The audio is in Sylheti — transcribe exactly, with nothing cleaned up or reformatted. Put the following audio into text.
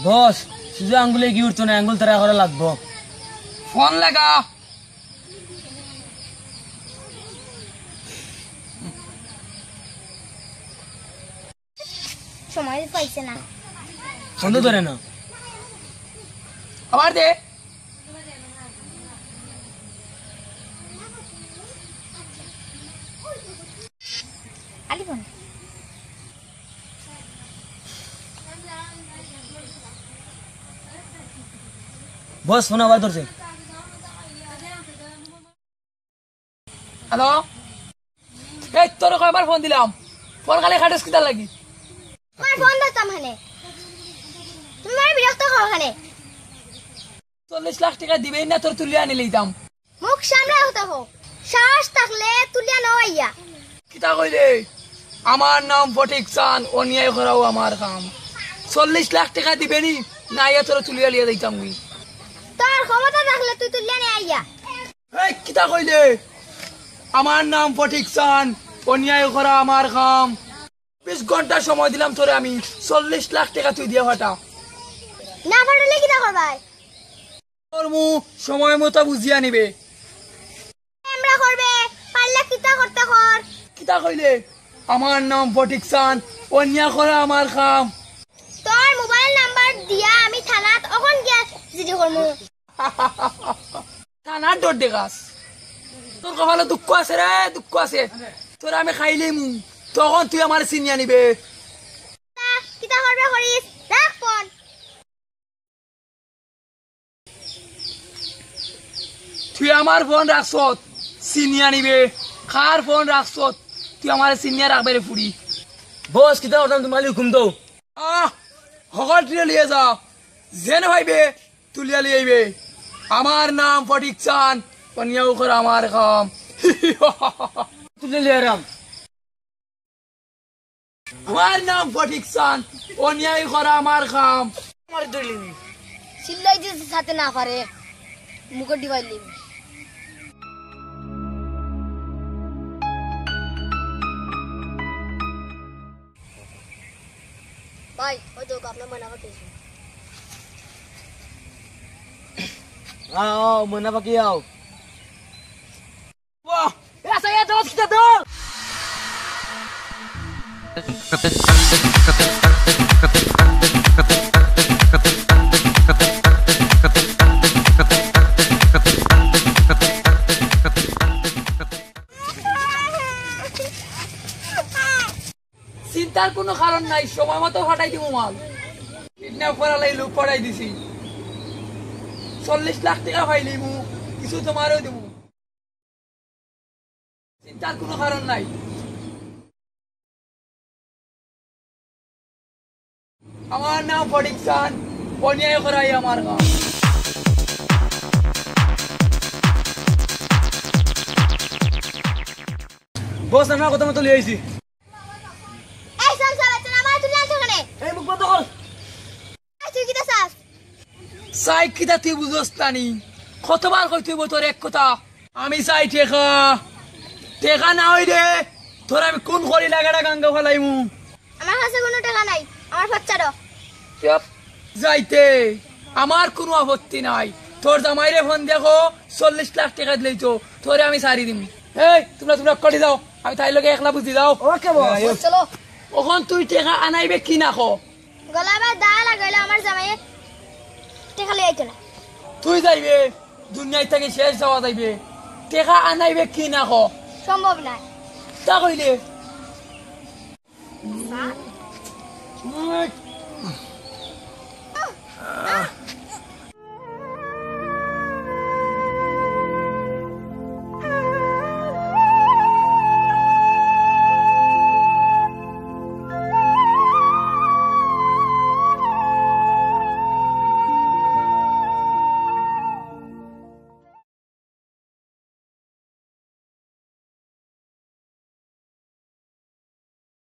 বস, শুধু আঙ্গুলে কি উঠতো না, আঙ্গুল তারা করা লাগবো। ফোন লাগা। সময় পাইছে না। ফোন তো ধরে না। আবার দে। আলি ফোন। বস, ফোন আবার ধরছে। হ্যালো? এই, তোরে কয়বার ফোন দিলাম, ফোন খালি কাটস কিতার লাগি? তোমার ফোন ধরতাম কেনে? তুমি আমারে বিরক্ত করো কেনে? চল্লিশ লাখ টেকা দিবে না, তোরে তুলিয়া আনি লইতাম। মুখ সামলাইয়া কথা কও, সাহস থাকলে তুলিয়া নেও আইয়া। কিতা কইলে? আমার নাম ফটিক চান, অন্যায় করাও আমার কাম। চল্লিশ লাখ টেকা দিবে নি, না আইয়া তোরে তুলিয়া লইয়া যাইতাম নি। তোর ক্ষমতা থাকলে তুই তুলিয়া নে আইয়া। এই, কিতা কইলে? আমার নাম ফটিক চান, অন্যায় করা আমার কাম। চব্বিশ ঘন্টা সময় দিলাম তোরে আমি, চল্লিশ লাখ টেকা তুই দিয়া ফাটা। না ফাটাইলে কিতা করবায়? তোর মু সময় মতো বুঝিয়া নিবে। আমরা করবে, পারলে কিতা করতে কর। কিতা কইলে? আমার নাম ফটিক চান, অন্যায় করা আমার কাম। তোর মোবাইল নাম্বার দিয়া আমি থানাত অখন গিয়া জিডি করমু। থানার ডর দেখাস? তোর কপালো দুঃখ আছে রে, দুঃখ আছে। তোরে আমি খাইলিমু, তখন তুই আমারে চিনিয়া নিবে। কিতা করবে করিস, রাখ ফোন। তুই আমার ফোন রাখছত, চিনিয়া নিবে। কার ফোন রাখছত, তুই আমারে চিনিয়া রাখবে রে ফুড়ি। বস, কিতা করতাম, তুমি খালি হুকুম দেও। আহ, হকলটিরে লইয়া যা, যেন পাইবে তুলিয়া লইয়া আইবে। আমার নাম ফটিক চান, অন্যায় করা আমার কাম। তুলিয়া লইয়া আরাম। আমার নাম ফটিক চান, অন্যায় করা আমার কাম। আমার দলিল। চিল্লাই দিতে সাথে না পারে, মুখে ডিবাই লিবি। ভাই, ওই তো আপনার মনে আমাকে। আও, ময়না পাখি আও। বাহ! এ, আচ্ছা, এ, দোস্ত, কিতা দল? চিন্তার কোনো কারণ নাই, সময় মতো ফাটাই দিমু মাল। কিডন্যাপ করার লাগি লোক ফাটাই দিছি। চল্লিশ লাখ টেকা পাইলিমু, কিছু তোমারেও দিমু। চিন্তার কোনো কারণ নাই। আমার নাম ফটিক চান, অন্যায় করাই আমার কাম। বস, আমরা কথা মতো লই আইছি। এই সামসা বাচ্চা, আমার তুলে আনছো কেনে? এই মুখ বন্ধ কর। এই তুই কিতা চাস? চাই কিতা তুই বুঝস না নি? কতবার কইতে অইবো তোর এক কথা? আমি চাই টেকা। টেকা না অইলে তোর আমি খুন করি লাগাটা গাঙ্গা ফালাইমু। আমার কাছে কোনো টেকা নাই, আমার বাচ্চারও। চুপ। যাইতে আমার কোনো আপত্তি নাই। তোর জামাইরে ফোন দেখো, চল্লিশ লাখ টেকা দিলেই তো তোরে আমি ছাড়ি দিমু। এই, তোমরা, তোমরা কটি যাও, আমি তাই লগে একলা বুঝি যাও। ওকে বস। হ্যাঁ, চলো। অখন তুই টেকা আনাইবে কি না ক? গলা বা দা লাগাইলে আমার জামাইয়ে টেকা লই আইতো না। তুই যাইবে, দুনিয়ার থাকি শেষ যাওয়া যাইবে। টেকা আনাইবে কি না ক? সম্ভব নায়। তা কইলে?